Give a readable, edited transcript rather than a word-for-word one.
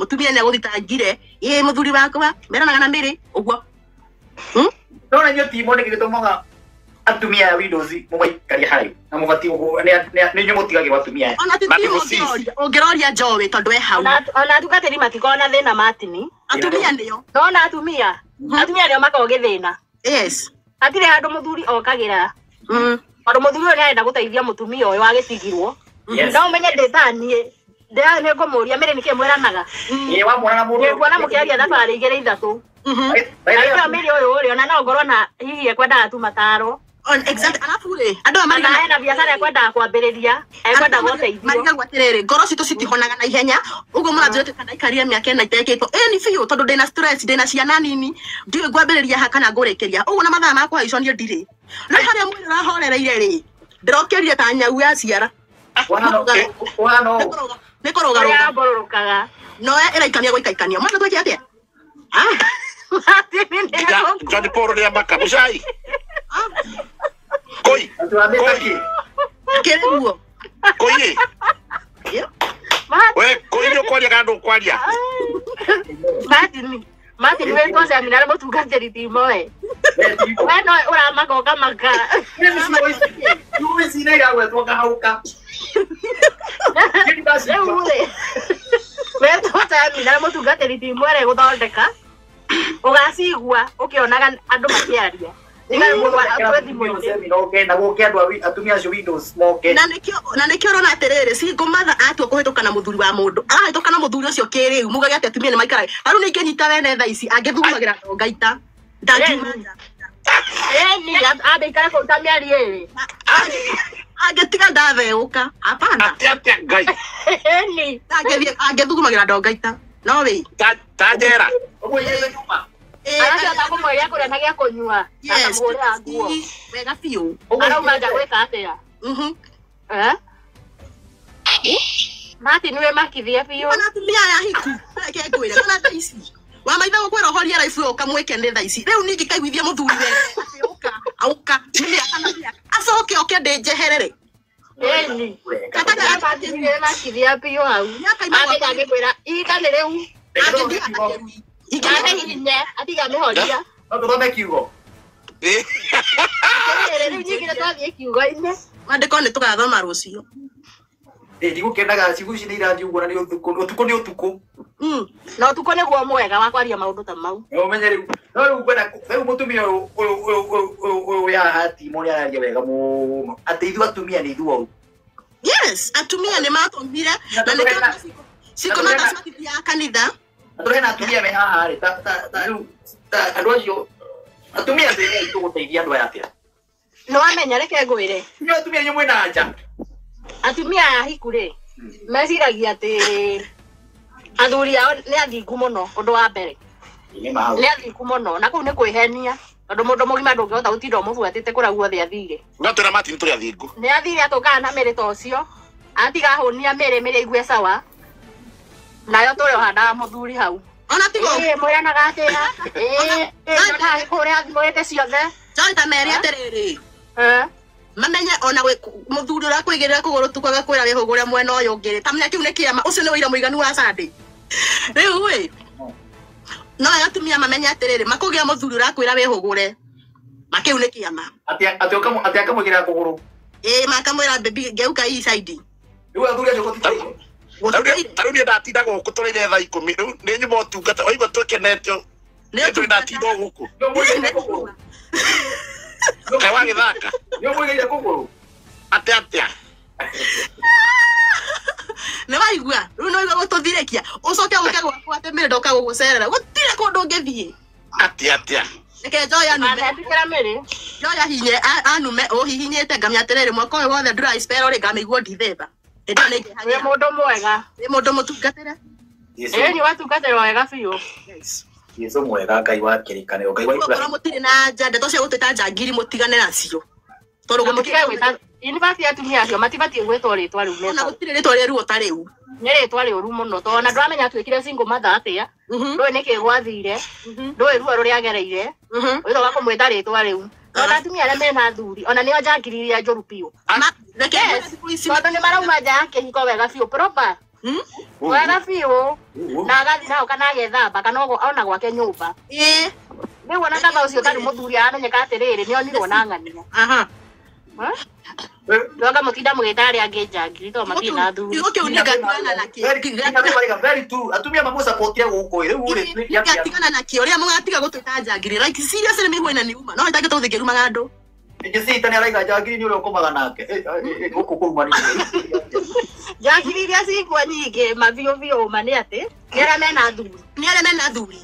Mutumia ni aguthitangire ĩ muthuri wakwa meranaga na mĩrĩ ũguo. No na nyo timo nĩ gĩtũmaga atumia a widows mumaikaria haraihu na mubati nĩ inyuĩ mũtigagĩrwo atumia aya. Ona ti ũngĩroria njowe tondũ e hau. Ona atungatĩri matikoragwo na thĩna Martin. Atumia nĩo. No na atumia. Atumia nĩo makoragwo gĩthĩna. Yes. Hatirĩ handũ mũthuri okagĩra. Tondũ mũthuri ũyũ nĩarenda gũteithia mũtumia ũyũ wagĩtigirwo. No ũmenye ndĩ ta niĩ. Ndĩ ngũmũria mĩrĩ nĩkĩ mwĩranaga. Ĩĩ wamwona na mũndũ. Nĩnguona mũkĩaria thabarĩ igĩrĩ ithatũ. Na mĩrĩ ũyũ rĩ ona no ngorwo na hihi ekwendaga tu mataro. On exact alafu rĩ andũ aya marigagwo hena biacara ekwendaga kwambĩrĩria ekwendaga ũteithio. Marigagwo atĩrĩrĩ ngoro citũ citihonaga na ihenya ũguo mũranjĩrĩte kana ndaikarire mĩaka ĩna itekĩtwo. Ĩĩ ni biũ tondũ ndĩna stress ndĩna ciana nini ndiũĩ ngwambĩrĩria ha kana ngũrĩkĩria ũguo na mathaa ma kũhaicwo niĩ ndirĩ. No harĩa mwĩrĩ ũrahorereire rĩ ndĩrokĩrire ta nyau ya ciara. Nĩ kũrũgarũga. Mbũrũrũkaga. No ĩraikania gũikaikania. Mwana twĩke atĩa? John Paul rĩa maka mũcai. Koi. Kĩrĩ guo. Koi. We koi nĩ ũkwaria kana ndũkwaria? Martin. Martin we kwa seminar mũtungatĩri timo we. We no ũramaka ũkamaka. Ciugo ici nĩ iragwetwo ngahauka. Rĩu rĩ wetwo seminar mũtungatĩri timo ĩrĩa ĩgũthondeka ũgacigua ũkĩonaga andũ makĩaria. Na gũke andũ atumia acio widows moke. Na nĩkĩo ũrona atĩrĩrĩ single mother atua kũhĩtũka na mũthuri wa mũndũ arahĩtũka na mũthuri ũcio kĩrĩu mugage atĩ atumia nĩ maikaraga rĩu nĩ ingĩnyita wene thaa ici angĩthugumagĩra ndongaita ndangiuma nja. Ĩni ambĩikara kũu ta mĩeri ĩrĩ. Angĩtiga ndatheũka hapana. Atĩa Ngai. Ĩni angĩthugumagĩra ndongaita no wĩ ta njera. Ũguo inyuĩ nyuma. Aracoka kũmwĩra kũrĩa na gĩa kũnyua. Akamũhũrĩra nguo. Wega biũ. Arauma nja gwĩka atĩa? Martin wĩ makithie biũ. Ona atumia aya hiku. Reke ngwĩre ona thaa ici. Wa maitha gũkwĩra ũhorie life ũyũ ũkamwĩke nĩ thaa ici. Rĩu ningĩ kaiguithia mũthuri wega. Ũka auka nĩ mĩaka na mĩaka. Acoke oke ndĩ njeherere. Ĩni. Martin wĩ makithia biũ hau. Angĩkwĩra ihinda nĩ rĩu. Angĩthiĩ akĩrui. Atiga atiga mĩhoria. No tũthome kiugo. Rĩu nyingĩ twathiĩ kiugo-inĩ. Maandĩko nĩ tũgathoma rũciũ. Ndigũkenaga ciugo ici nĩ irathiĩ ũguo na nĩ ũtukũ. Ũtukũ nĩ ũtukũ. Na ũtukũ nĩguo mwega wa kwaria maũndũ ta mau. No ũmenye rĩu. No rĩu ngwenda rĩu mũtumia ũyũ ũyũ ũyũ haha Timo nĩ araria wega mũno. Atĩ ithuĩ atumia nĩ ithuĩ oru. Yes, atumia nĩ matũmire na nĩkĩo single mothers matithiaga kanitha. Tondũ hena atumia me haha rĩ ta rĩu andũ acio atumia thĩ tũgũteithia andũ aya atĩa? Nĩ wamenya reke ngwĩre. Inyuĩ atumia inyuĩ mwĩna anja. Atumia aya hiku rĩ meciragia atĩ athuri ao nĩ athingu mũno ũndũ wa mbere. Nĩ athingu mũno na kũu nĩ kwĩhenia tondũ mũndũ mũgima ndũngĩhota gũtinda ũmũbuatĩte kũrĩa guothe athire. No twĩra Martin tũrĩ athingu. Nĩ athire atũngana na mĩrĩ ta ũcio atiga ahũnia mĩrĩ mĩrĩ aigue sawa. Nayo tũrĩ ohandaga mũthuri hau. Ona tigo. Ĩĩ mwĩranaga atĩa? Ĩĩ nyonaga kũrĩa thimũ ciothe. Joy ta mere atĩrĩrĩ. Mamenye ona mũthuri ũrĩa kwĩgĩrĩra kũgũrũ tu kwaga kwĩra wĩhũgũre mwena ũyũ ũngĩ rĩ. Tamenya kĩu nĩ kĩama ũcio nĩ ũira mũiganu wa Sunday. Rĩu ĩ no atumia mamenye atĩrĩrĩ makũgĩa mũthuri ũrakwĩra wĩhũgũre. Makĩu nĩ kĩama. Atĩ akamwĩgĩrĩra kũgũrũ. Ĩĩ makamwĩra baby ngeuka hii side. Rĩu athuri acio gũtitĩire. Tarĩu niĩ ndatinda gũkũ tũrĩire thaa ikũmi rĩu nĩ nyuma ũtungata waigua twĩkenetio nĩ tũrĩ ndatinda gũkũ. Kaĩ wagĩthaka? Nĩ ũmwĩgĩrĩire kũgũrũ. Atĩa atĩa? Nĩ waigua rĩu nĩ waigua gũtũthirĩkia ũcoke ũke gwakwa atĩ mĩrĩ ndoka gũgũcerera gũtirĩ kũndũ ũngĩthiĩ. Atĩa atĩa? Reke Joy anume. Anetĩkĩra mĩrĩ. Joy ahinye anume ũhihinyĩte ngamenya atĩrĩrĩ mwaka ũyũ wothe dry spell rĩ ngamĩigua ndithemba. Wĩ mũndũ mwega. Wĩ mũndũ mũtungatĩre. Ĩĩ nĩ watungatĩrwo wega biũ. Jesũ mwega Ngai wa kĩrĩkanĩro Ngai wa Ibrahim. Mũtirĩ na nja ndeto cia gũtwĩta njangiri mũtigane nacio. Tondũ mũtige gwĩta in fact atumia acio matibatiĩ gwĩtwo rĩtwa rĩu Ona gũtirĩ rĩtwa rĩa ruo ta rĩu. Nĩ rĩtwa rĩũru mũno tondũ ona ndũramenya atuĩkire single mother atĩa. Ndũĩ nĩkĩ gwathire. Ndũĩ ruo rũrĩa agereire. Ũgĩcoka kũmwĩta rĩtwa rĩu. Ona atumia arĩa mena athuri ona nĩo njangiri iria njũru biũ. Tondũ nĩ marauma nja ya kĩhiko wega biũ proper. Wega biũ na agathiĩ nao kana agethamba kana ona gwake nyũmba. Ĩĩ. Rĩu ona kaba ũcio ũtarĩ mũthuri aramenyeka atĩrĩrĩ nĩ onirwo na ng'ania. Aha. Rwanga mũtinda mũgĩta arĩa angĩ njangiri tondũ matirĩ na athuri. Kiugo kĩu nĩngatigana nakĩo. Very true. Atumia mamũsupportire gũkũ rĩu rĩ. Nĩngatigana nakĩo rĩrĩa mũgatiga gũtwĩta njangiri. Like seriously mĩigua ĩna nĩuma. No ĩtangĩ tũthiĩ ngĩrumaga andũ. Jecita nĩ araiga njangiri nĩ ũrĩa ũkomaga nake. Gũkũ kũruma nĩ. Njangiri iria cikua nyingĩ ma biũ biũ ma nĩ atĩ nĩ arĩa mena athuri. Nĩ arĩa mena athuri.